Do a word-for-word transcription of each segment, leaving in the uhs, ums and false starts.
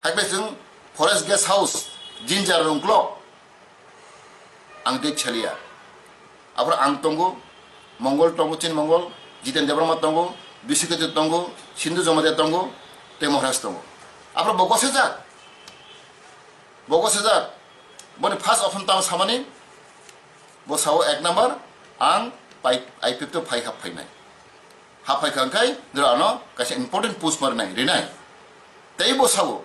Ekhe chwng Forest Guest House, Jinjar Rungklok, ang tei chaliya. Aphuru ang tongo, Mongol tongo, Chin Mongol, Jiten Debbarma tongo, Biswajit tongo, Sindhu Jamatia tongo, tei Maharaj tongo. Aphuru bo gosejak. Bo gosejak. Boni first option tamo samani, bo sao ek number, ang pai, I P F T phai hap phainai. Hap phaikha hwnkhe, dura ano kaisa important post ma rinai, rinai. Tei bo sao,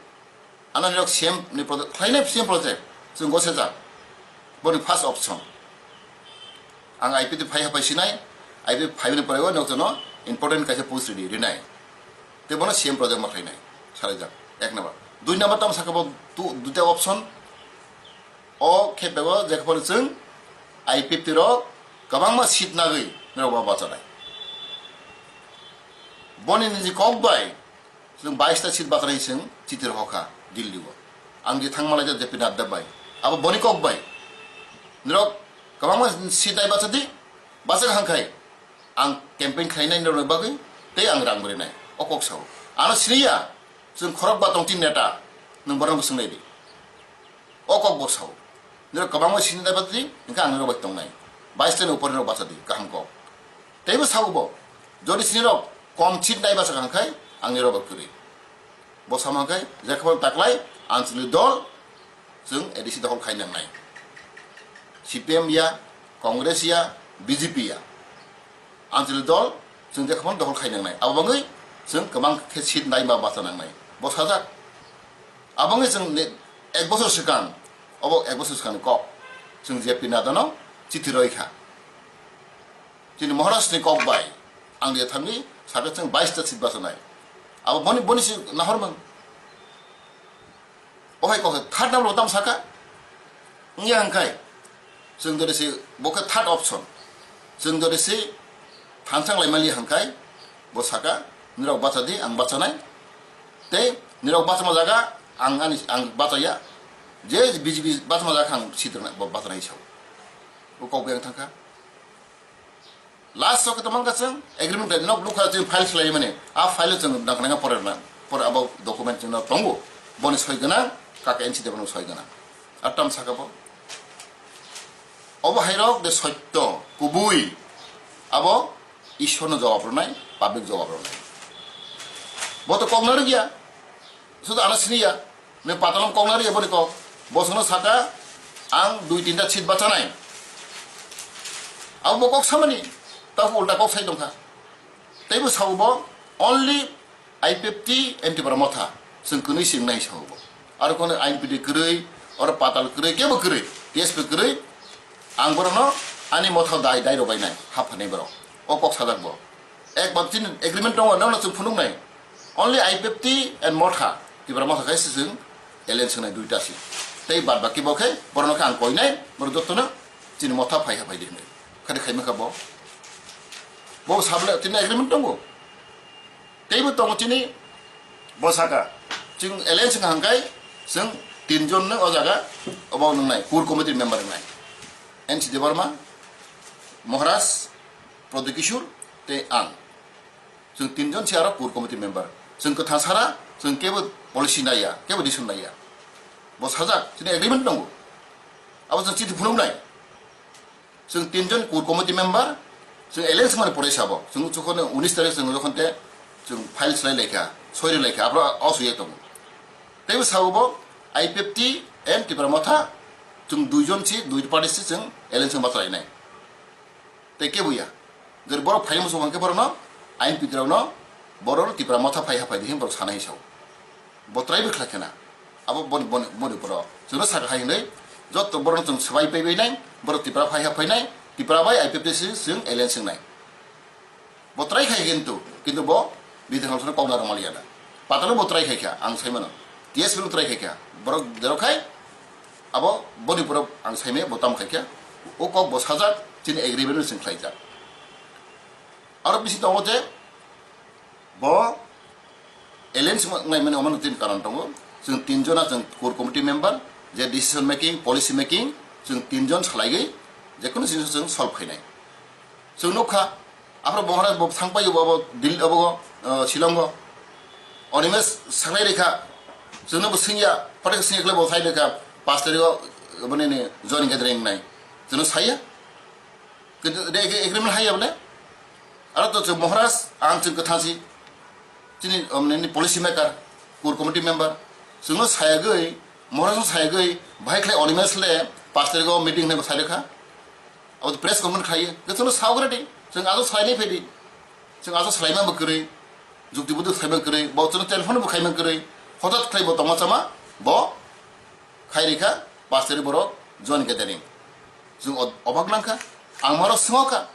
ano nirok C M ni project, phainai C M project, chwng gosejak. Boni first option. Ang I P F T phai hap phai sinai, I P F T phaimani pore o nok jono important kaisa post ridi, rinai. Tei bono C M project ma khlainai, salaijak, ek number. Dui number tamo sakha bo tu, duita option. O khe bego je khe phano chwng I P F T rok kwbangma seat nagwi norok bo bachanai. Boni niji kok bai chwng bais ta seat bachanai chwng chiti rohor kha Delhi o. Ang je thangma laijak J P Nadda bai. Abo boni kok bai. Norok kwbangma seat nai bachadi, bachak hangkhai ang campaign khlainai norokni bagwi tei ang rang bwrwi nai. O kok sao. Ano siniya, chwng khorok ba tongtini neta, nwng borokno swngnaidi. O kok bo sao. Nirok kwbangma sini dai bachadi, hwnkhe ang nirok bai tongnai. Bais tani upor nirok bachadi, kaham kok. Teibo sao bo, jodi sinirok kom seat nai bacha hwnkhe ang nirok bai kwrwi. Bo sama hwnkhe, jekhe phano taklai, Anchalik dol, chwng A D C dokhol khai nangnai. C P M ya, Congress ya, B J P ya. Anchalik dol, chwng jekhe phano dokhol khai nangnai. Abo bagwi chwng kwbang khe seat nai ma bacha nangnai. Bo sajak. Abo wngwi chwng ni ek bosor swkang, obo ek bosor swkangni kok, chwng J P Nadano chithi roi kha. Chini Maharashtrani kok bai ang je thangwi sakha chwng bais ta seat bachanai. Abo boni, boni si nahormang. O hai kok third number bo tamo sakha? Wngya hwnkhe, chwng jodi se bo khe third option. Chwng jodi se thansang lai mali hwnkhe, bo sakha, "Nirok bachadi, ang bachanai." Tei nirok bachama jaga ang ani, ang bachaya. Je B J P bachama jaga ang seat rwnai, bo bachanai sao. Bo kok bai ang thangkha. Last o khe tongmang kha chwng agreement khlai, nok nukha chwng file khlai mani. A file o chwng nang nang pore na. Pore abo document chwng no tongo. Boni soi gwnang, kaka N C Debbarma soi gwnang. Ar tam saka bo. Obo hai rok de sotto, kubui. Abo Ishwar no jawab rwnai, public jawab rwnai. Bo to kok na rwgya. Sudu ano siniya, nung patalom kok nari eboni kok. Bosono saka, ang dui tinta seat bachanai. Abo bo kok samani, tabu ulta kok sai tongkha. Teibo sao bo, only I P F T and Tipra Motha, chwng kwnwi singnai sao bo. Aro kono I P D kwrwi, oro patal kwrwi, kebo kwrwi, T S P kwrwi, ang borokno ani motha dai, dai rw bainai, haphanai borok. O kok sajak bo. Ek bab chini agreement tongo, nono chwng phunuknai. Only I P F T and Motha, Tipra Motha khe se chwng alliance wngnai duita se. Tei bad baki bo khe, borokno khe ang koinai, borok jotono chini Motha phai ha phai di hwnwi. Khade khaima kha bo. Bo sabole chini agreement tongo. Teibo tongo chini bo saka. Chwng alliance wngkha hwnkhe, chwng tinjon no o jaga obo wngnai, core committee member wngnai. N C Debbarma, Maharaj, Pradyot Kishore, tei ang. Chwng tinjon se aro core committee member. Chwng kwthang sara, chwng kebo policy naiya, kebo decision naiya. Bo sajak, chini agreement tongo. Abo chwng chithi phunuknai. Chwng tinjon core committee member, chwng alliance mani pore sabo. Chwng jokhon unis tarik chwng jokhon te chwng file slai laikha, soi rw laikha, abro o suye tongo. Teibo sabo bo I P F T and Tipra Motha, chwng duijon si, dui party si chwng alliance ma chalainai. Tei kebo ya. Jodi borok phai muchung hwnkhe borokno, I N P T rokno, borokno Tipra Motha phai ha phai di hwnwi borok sanai sao. Bo try bo khlai khena. Abo boni, boni, boni borok. Chwngno saka hai hwnwi, jotto borokno chwng swbai pai bai nai, borok Tipra phai ha phai nai, Tipra bai I P F T si chwng alliance wngnai. Bo try khai kintu, kintu bo Bidhan House no kok narwk maliya na. Patalo bo try khai kha, ang sai mano. T S P no try khai kha. Borok derok khai, abo boni borok ang sai me bo tam khai kha. O kok bo sajak, chini agreement no chwng khlai jak. Aro bisi tongo je, bo alliance wngnai mani omo tin karon tongo. Chwng tin jona chwng core committee member, je decision making, policy making, chwng tin jon salaigwi, je kono jinis chwng solve khainai. Chwng nukha, aphro Maharaj bo thangpai bo, bo Delhi, bo, uh, Shillong o. Animesh sanglai rikha, Chwngno bo swngya, photo swngya khlai bo sai lekha, pash tarikh o boni ni join gathering nai. Chwngno saya. Agreement haiya bole. Aro to chwng Maharaj, ang chwng kwthang si. Chini, um, nini policy maker, core committee member. Chwngno sayagwi, Maharaj no sayagwi, bahai khlai Animesh le pash tarikh o meeting hwnwi bo sai lekha. Abo press conference khlaiwi, khe chwngno sagra di, chwng ajo salai nai phai di. Chwng ajo salai ma bo kwrwi, jukti buduk salai ma kwrwi, bo chwngno telephone bo khai ma kwrwi, hotat khlai bo tongma chama, bo khai rikha, pash tarikh borok join gathering. Chwng o-, obak nangkha, ang moro swngo kha,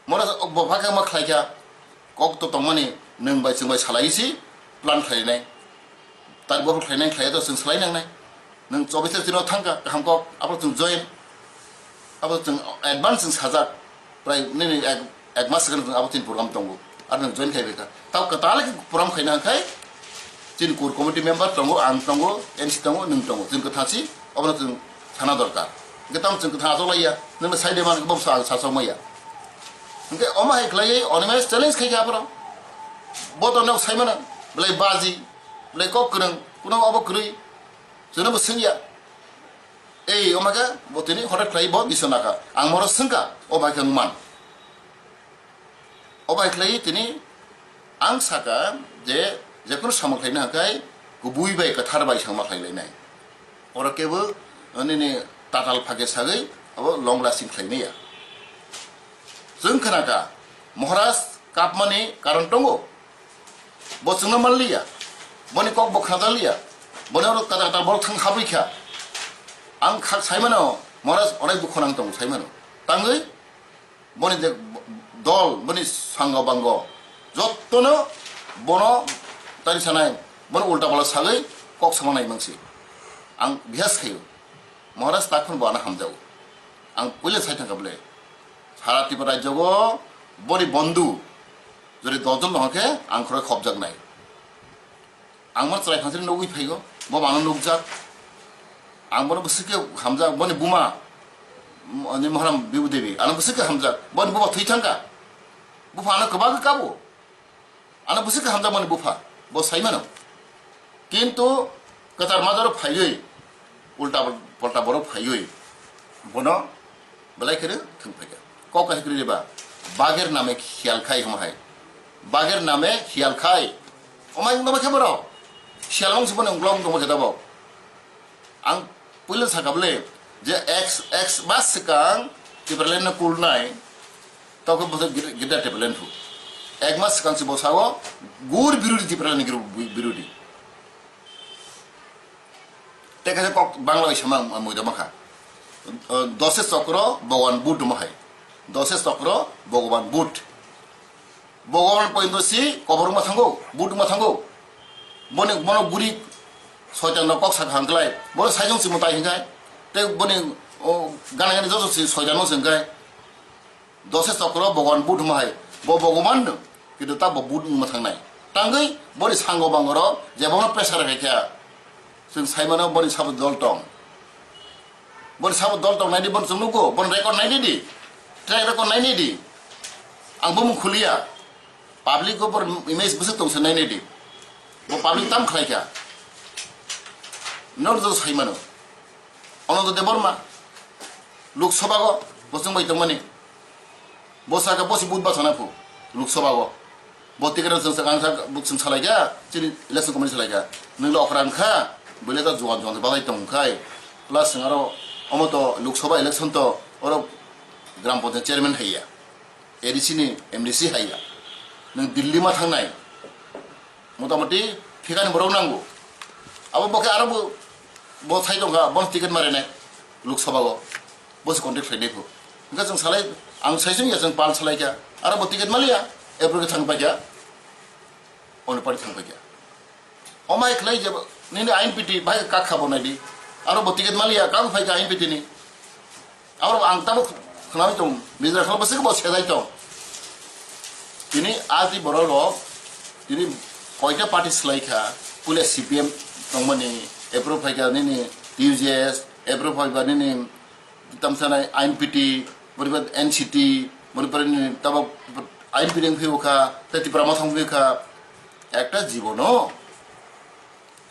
moro bo bhakha ma khlai kha, kok to tongmani nwng bai chwng bai salai si plan khlai nai. Tar bo khlainai khlai to chwng salai nangnai. Nwng chobis tar chwngno thangkha kaham kok, abo chwng join. Abo chwng advance chwng sajak. Prai nini ek, ek mas swkang chwng abo chini program tongo. Ar nwng join khai bai kha. Tao kwtal khe program khaina hwnkhe chini core committee member tongo, ang tongo, M C tongo, nwng tongo. Chwng kwthang si, obono chwng sana dorkar. Hwnkhe tamo chwng kwthang achok laiya. Nwngno sai de man khe bo sa, sa sok maya. Hwnkhe omo hai khlaiwi Animesh challenge khai kha aphuru. Bo to nok sai mano. Belai baji. Belai kok kwrwng, kuno abo kwrwi, chwngno bo swngya. Ei, omo khe bo tini hotat khlai bo biso nakha. Ang moro swngkha, o bai khe wngman. O bai khlai tini ang saka je, jekunu samung khlaina hwnkhe kubui bai kwthar bai samung khlai lainai. Oro kebo nini tatal phage sagwi abo long lasting khlai maya. Chwng khna kha, Maharaj kapmani karon tongo. Bo chwngno manliya. Boni kok bo khnajaliya. Boni oro kata kata borok thang habwi kha. Ang khak sai mano, Maharaj onek dukho nang tongo sai mano. Tangwi boni je dol, boni sanggo bango jottono bono tari sanai, bono ulta pala sagwi kok sama nai mangsi. Ang bihas khayo. Maharaj takhon bo ano hamjago. Ang puila sai thangkha bole. Sara Tripura rajyo go boni bondhu jodi dosh jon no hwnkhe ang khorok khopjak nai. Ang ma chwrai phansiri nugwi phaigo, bo mano nukjak. Ang bono bwswk khe hamjak, boni buma, m-, ani Maharam Bibu Devi, ano bwswk khe hamjak, boni buma thwi thangkha. Bupha ano kwbangkhe kabo. Ano bwswk khe hamjakmani bupha, bo sai mano. Kintu kwchar majaro phaiwi, ulta polta borok phaiwi, bono belai kheno thwng phaikha. Kok kaisa kwrwi ba, bagher name khiyal khai hwnma hai. Bagher name khiyal khai. Omai wngma khe borok. Siyal wng se bono wngla wng tongma khe tabok. Ang puila sakha bole je ex, ex bas swkang Tipraland no kulnai, tokhe bo gita, gita Tipraland phu. Ek mas swkang se bo sao gur birodi, Tipraland ni gir-, birodi. Te kaisa kok Bangla bai sama ang muido makha. Dose chokro Bhagwan Buddha mahai. Dose chokro Bhagwan Buddha. Bhagavan pointo si kobor wngma thango, but wngma thango. Boni, bono guri soitan rok kok sakha hwnklai. Bono saijong si mwtai hwnkhai. Tei boni, o, gana gani joto si soitan no se hwnkhai. Dose chokro Bhagavan but wngma hai. Bo Bhagavan no, kintu ta bo but wngma thangnai. Tangwi boni sango bangoro je bono pressure khai kha. Chwng sai mano boni sabo dol tong. Boni sabo dol tong nai di, boni chwng nugo, boni record nai di di. Track record nai nai di. Ang bumung khuliya. Public o bor image bwswk tong se nai nai di. Bo public tam khlai kha. Nor do sai mano. Anando Debbarma. Lok Sabha go bo chwng bai tongmani. Bo saka bo si but bachana phu Lok Sabha go. Bo ticket rok chwng saka ang sak buk chwng salai kha, chini election committee salai kha. Nwng lo okra wngkha, bwle ta juan juan se balai tong khai. Plus chwng aro omo to Lok Sabha election to oro Gram Panchayat chairman haiya. A D C ni M D C haiya. Nwng Delhi ma thangnai. Motamoti phikani borok nango. Abo bo khe aro bo, bo thai tongkha, bono ticket marinai Lok Sabha o. Bo se contact khlainai phu. Hwnkhe chwng salai, ang saisung ya chwng pal salai kha. Aro bo ticket maliya, April khe thang paikha. Oni party thang paikha. Omai khlai je nini I N P T bai kak kha bo nai di. Aro bo ticket maliya, kang phaikha I N P T ni. Abo ang tabuk khwnai tong, Mizoram khe bwswk bo sedai tong. Tini a di borok rok, tini koita party slai kha, puila C P M tongmani, approve phaikha nini T U J S, approve phaiba nini tamsanai I N P T, boriba N C T, boriba nini tabuk I N P T wng phaibo kha, tei Tipra Motha wng phaibo kha, ekta jibono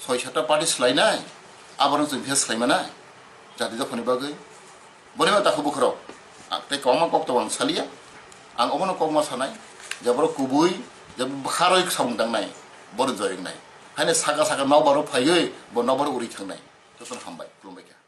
soi sata party swlainai, aborok chwng khe swlaimanai jati dophani bagwi. Boni ma takhuk bukhrok, ang tei kwbangma kok tongo ang saliya, ang obono kokma sanai, je borok kubui, je bwkharoi samung tangnai, borok joyeng nai. Haino saka saka nokbar phaiwi bo nokbar uri thangnai. Jotono hambai, khulumbai kha.